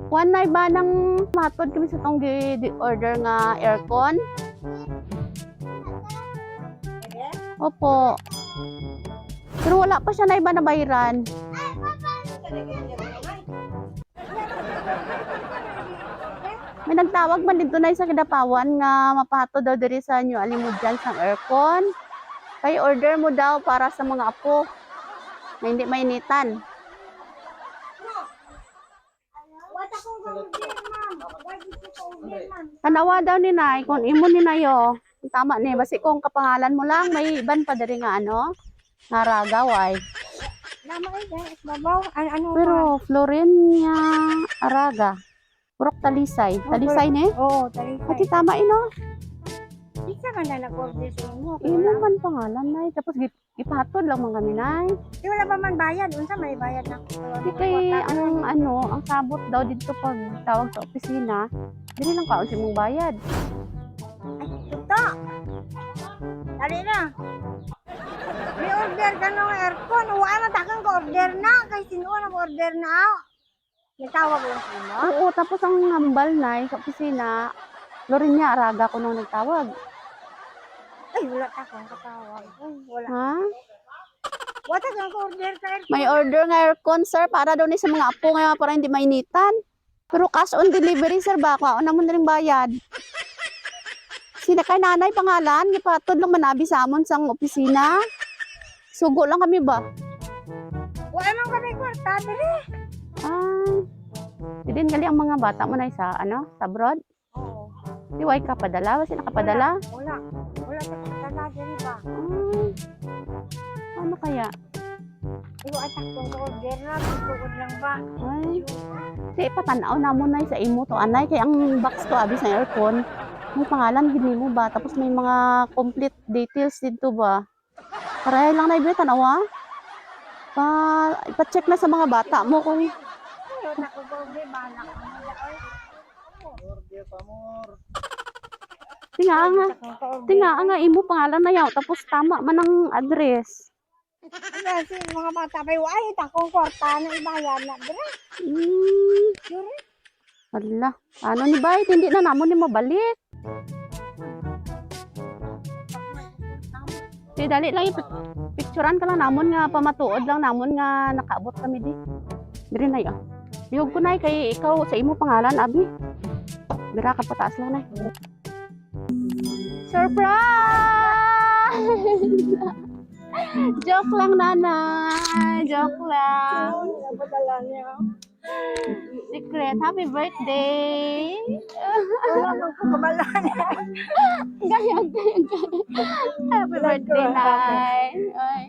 Kuan na ba nang matod kami sa tong gi order nga aircon? Opo. Pero wala pa siya na iba na bayaran. May nagtawag man dito na sa Kidapawan nga mapahatod daw diri sa New Alimudjan sang aircon. Kay order mo daw para sa mga apo na hindi mainitan. Tanawa daw ni Nay, kung imo ni Nay oh. Tama ni, basi kung kapangalan mo lang, may iban pa diri nga ano, nga ragaw ay. Lama ay guys, babaw. Ano, ano Pero Florenia Araga. Purok Talisay. Talisay ni? Oo, talisay. Ati tama ino. Isa ka na nag-order sa imo. Imo man pangalan, Nay. Tapos gipahatod lang man kami, Nay. Di wala pa man bayad. Unsa may bayad na? Di kay ang ano, ang sabot daw dito pag tawag sa opisina, dili lang kaon sa imong bayad. Ay, ito. Dali na. May order ka ng aircon. Wala man takan ko order na. Kay sino na order na? Nagtawag lang sa imo. Oo, tapos ang hambal, Nay, sa opisina, Lorena Araga ko nung nagtawag. Ay, wala takang katawag. Ay, wala. Ha? Wala takang ko order sa aircon. May order nga aircon, sir, para daw ni sa mga apo nga para hindi mainitan. Pero cash on delivery, sir, ba? Kwaon na mo na rin bayad. Sina kay nanay pangalan, gipatod lang manabi sa amon sang opisina. Sugo lang kami ba? Wala man kami kwarta diri. Ay. Di din gali ang mga bata mo na sa ano, sa abroad. Oo. Di way ka padala, wala sila kapadala. Wala. Wala sa padala diri ba? Ay. Ano kaya? Iyo atak kong order na, tugod lang ba? Ay. Di patanaw na mo na sa imo to anay kay ang box to abi sa aircon. May pangalan gid nimo ba tapos may mga complete details dito ba? Pareho lang na ibi tanawa. Pa ipa-check na sa mga bata mo kung Iyo atak ko order balak ka nila oy. tinga nga Atak ko order. tinga nga imo pangalan na yaw tapos tama man ang address. Kasi mga bata pa ay atak ko kwarta na ibayad na diri. Yuri. Wala. Ano ni Bay? Hindi na namon ni mabalik. Di, dali lang picturean ka lang namon nga pamatuod lang namon nga nakaabot kami di. Diri na yo. Bihog ko nay kay ikaw sa imo pangalan abi. Bira ka pataas lang nay. Surprise! Joke lang, nanay. Joke lang. Padala niya. Secret. Happy birthday! Wala man ko kabala niya. Gaya, gaya, gaya. Happy birthday, Nay. Ay.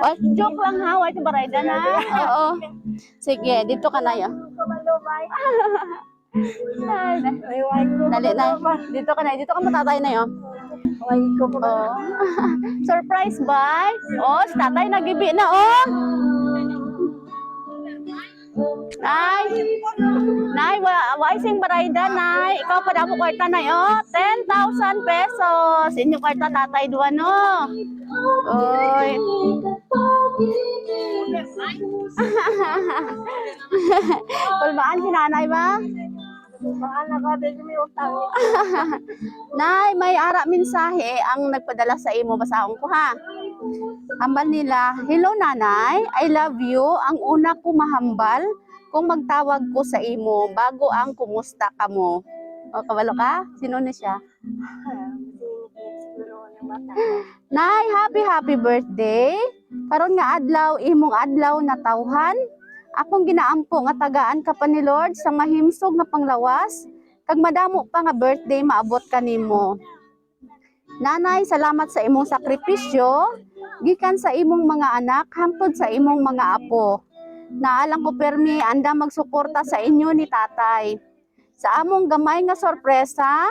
Oh, joke lang ha. White barayda na. Oo. Sige, dito ka na yun. Kabalo bay. Ay way ko. Dali na. Dito ka na. Dito ka matatay na yun. Way ko Oh. Surprise, bye. Oh, si tatay nagibi na, oh. Nay. Nay, wa sing barayda, nay. Ikaw pa damo kwarta, nay, oh. 10,000 pesos. Inyo kwarta, tatay, duwa, no. Oy. Kulbaan si nanay ba? Baan na ka dili mi utang. Nay, may ara mensahe ang nagpadala sa imo. Basahon ko ha. Hambal nila, "Hello nanay, I love you. Ang una ko mahambal kung magtawag ko sa imo bago ang kumusta ka mo." O, kabalo ka? Sino ni siya? Siguro ng bata. Nay, happy happy birthday. Karon nga adlaw imong adlaw na tawhan. Akong ginaampo nga tagaan ka pa ni Lord sa mahimsog nga panglawas kag madamo pa nga birthday maabot kanimo. Nanay, salamat sa imong sakripisyo gikan sa imong mga anak hangtod sa imong mga apo. Naalang ko permi anda magsuporta sa inyo ni tatay. Sa among gamay nga sorpresa,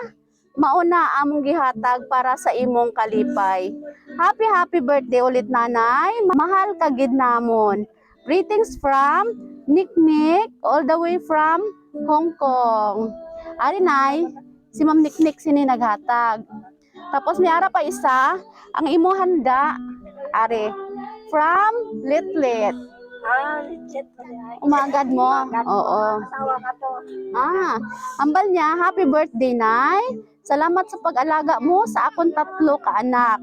mauna among gihatag para sa imong kalipay. Happy happy birthday ulit nanay. Mahal ka gid namon. Greetings from Nick Nick all the way from Hong Kong. Ari nay, si Ma'am Nick Nick sini naghatag. Tapos may ara pa isa, ang imo handa, ari, from Litlit. Ah, legit pa siya. Umagad mo? Umagad mo. Oo. Asawa ka to. Ah, ambal niya, happy birthday, Nay. Salamat sa pag-alaga mo sa akong tatlo ka anak.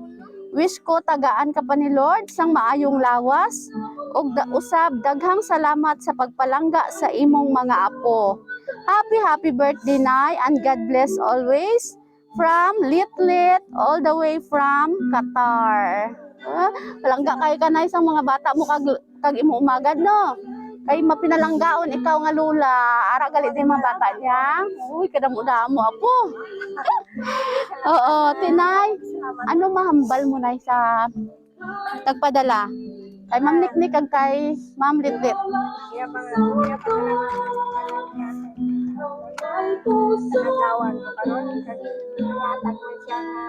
Wish ko tagaan ka pa ni Lord sang maayong lawas ug da usab daghang salamat sa pagpalangga sa imong mga apo. Happy, happy birthday, Nay, and God bless always. From Litlit all the way from Qatar. Ah, palangga kay ka, Nay, sa mga bata mo kag imo umagad, no? Kay mapinalanggaon ikaw nga lula. Ara gali din mga bata niya. Uy, kadamo-damo apo. Oo, tinay. Salamat. Ano mahambal mo, Nay, sa tagpadala? Kay Ma'am Niknik kag kay Ma'am Litlit. Kaya pa nga nagawan ko karon kag nanghatag man siya nga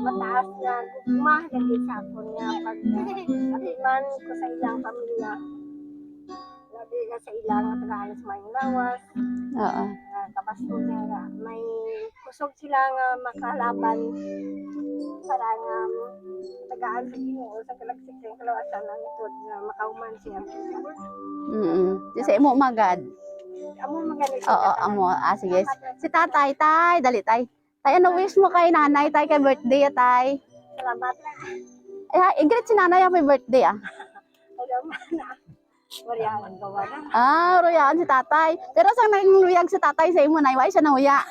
mataas na gugma lagi sa akon nga pag atiman ko sa ilang pamilya. Labi ka sa ilang nga tagaan sa maayong lawas, nga kabastog nga may kusog sila nga makalaban para nga tagaan sa Ginoo sa kalagsik sa kalawasan ang tud nga makauman siya. Di sa imo umagad. Amo magani siya. Oo, amo. Ah, sige. Si tatay, tay, dali tay. Tay, ano wish mo kay nanay, tay, kay birthday, ah, tay? Salamat na. Ay, ha, i-greet si nanay, happy birthday, ah. Salamat na. Wala gawa na. Ah, ruyaan si tatay. Pero sang nang luyag si tatay sa imo, nay, why siya nahuya?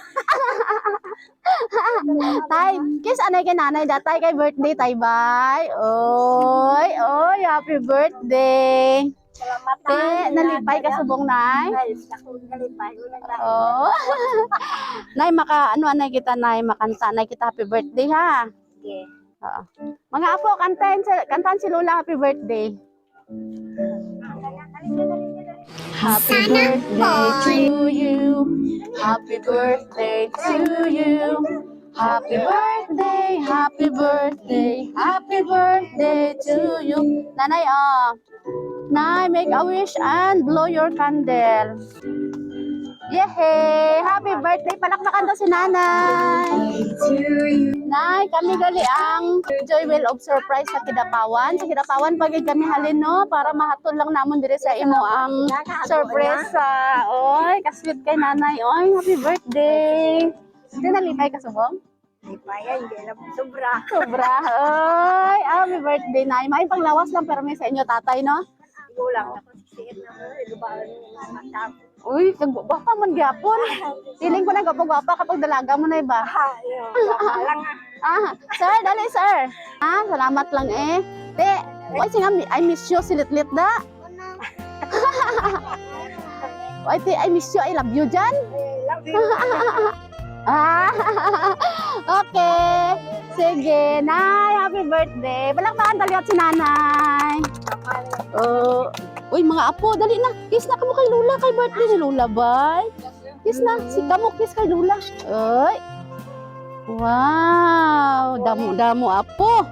Tay, kiss anay kay nanay da, tay, kay birthday, tay, bye. Oy, oy, happy birthday. Salamat na. Te, nalipay ka subong, nay. Ay, ako nalipay. Unang dahil. Oh. Nay, maka ano anay kita, nay, makanta nay kita happy birthday, ha. Sige. Oo. Mga apo, kantahan si Lola happy birthday. Happy birthday to you. Happy birthday to you. Happy birthday, happy birthday, happy birthday to you. Nanay, oh. Nay, make a wish and blow your candle. Yehey! Happy birthday! Palakpakan daw si Nanay! Nay, kami gali ang Joy Wheel of Surprise sa Kidapawan. Sa Kidapawan, pagid kami halin, no? Para mahatol lang namon dire sa imo ang surprise sa. Oy, kasweet kay nanay. Oy, happy birthday! Hindi nalipay ka subong? Lipay, ay, hindi alam. Sobra. Sobra. Oy, happy birthday, Nay. May panglawas lang pero may sa inyo tatay, no? Gulang ako. Siit na mo. Gubaan na matap. Uy, kag gwapa man gyapon. Feeling ko na gwapa-gwapa kapag dalaga mo na iba. Ha, yun. Gwapa lang ah. Ah, sir, dali sir. Ah, salamat lang eh. Te, oy singa I miss you silitlit da. Oy, te, I miss you, I love you dyan. Eh, love you. Ah, okay. Sige, Nay, happy birthday. Palakpakan dali at si Nanay. Oh, uy, mga apo, dali na. Kiss na kamo kay Lula, kay birthday ni Lula, bay. Kiss na, si kamo kiss kay Lula. Oy. Wow, damo-damo apo.